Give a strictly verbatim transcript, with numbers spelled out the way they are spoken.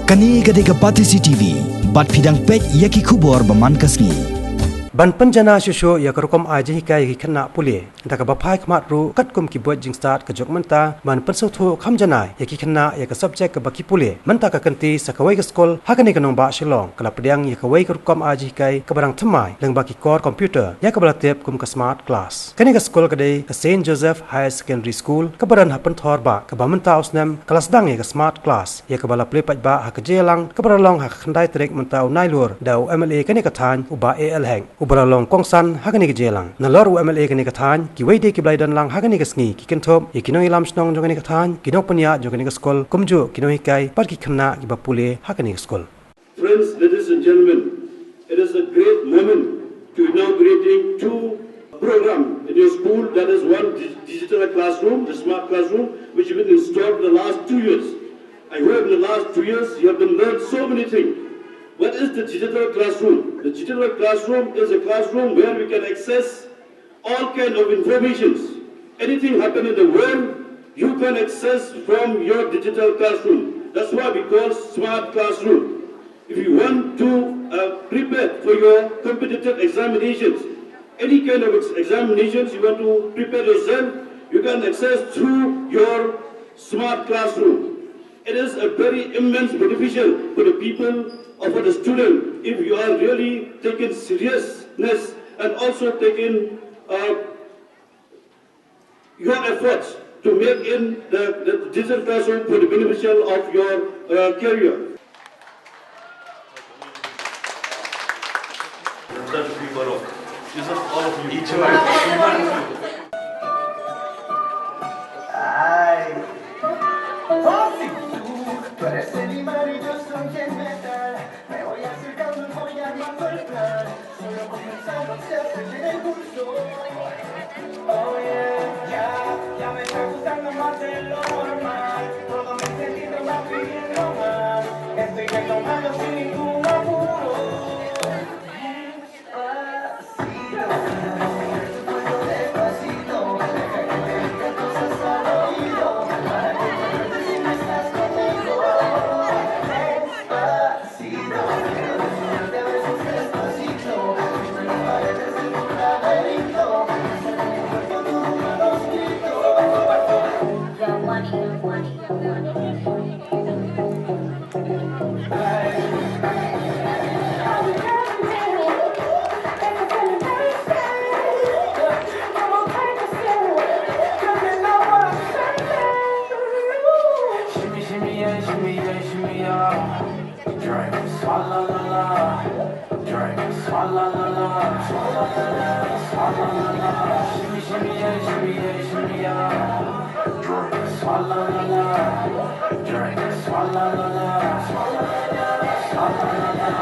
Kane ka dei ka Batesi T V, bad phi dang peit ïa ki khubor ba man ka sngi. Ban pynjanai shuh shuh ïa ka rukom ai jinghikai ïa ki khynnah pule, da kaba phai khmat ruh katkum ki buit jingstad ka juk mynta, ban pynsngewthuh kham janai ïa ki khynnah ïa ka subject kaba ki pule. Mynta ka kynti sa kawei ka skul ha kane ka nongbah Shillong ka la pdiang ïa kawei ka rukom ai jinghikai kaba dang thymmai lyngba ki kor computer, ïa kaba la tip kum ka smart class. Kane ka skul ka dei ka Saint Joseph Higher Secondary School, kaba don ha Pynthor Bah, kaba mynta u snem ka la sdang ïa ka smart class, ïa kaba la plie paidbah ha ka jingïalang kaba la long ha ka khyndai tarik mynta u Nailur da u M L A kane ka thaiñ, u Bah A L Hek, uba la long kongsan ha kane ka jingïalang. Nalor u M L A kane ka thaiñ, kiwei de kiba la ïadon lang ha kane ka sngi ki kynthup ïa ki nongïalam shnong jong kane ka thaiñ, ki nongpynïaid jong kane ka skul, kumjuh ki nonghikai bad ki khynnah kiba pule ha kane ka skul. Friends, ladies and gentlemen, it is a great moment to inaugurating two program in your school, that is one di-, digital classroom, the smart classroom, which has been installed for the last two years. I hope in the last two years you have been learned so many things. What is the digital classroom? The digital classroom is a classroom where we can access all kind of informations. Anything happen in the world, you can access from your digital classroom. That's why we call smart classroom. If you want to, uh, prepare for your competitive examinations, any kind of ex-, examinations you want to prepare yourself, you can access through your smart classroom. It is a very immense beneficial for the people or for the student if you are really taking seriousness and also taking, uh, your efforts to make in the, the digital classroom for the beneficial of your, uh, career. Each one. Ay. Tú eres el imán y yo soy el metal. Me voy acercando y voy armando el plan. Solo comenzamos se acelera el pulso. Oh yeah, ya, ya me está gustando más de lo normal. Todo mi sentido va pidiendo más. Estoy retomando sin ningún apuro. Shimmy, shimmy, yeah, shimmy, yeah, shimmy, yeah. Drink, swalla la la. Drink, swalla la la. Swalla la la, swalla la la. Shimmy, shimmy, yeah, shimmy, yeah, shimmy, yeah. Drink, swalla la la. Drink, swalla la la. Swalla la la, swalla la la.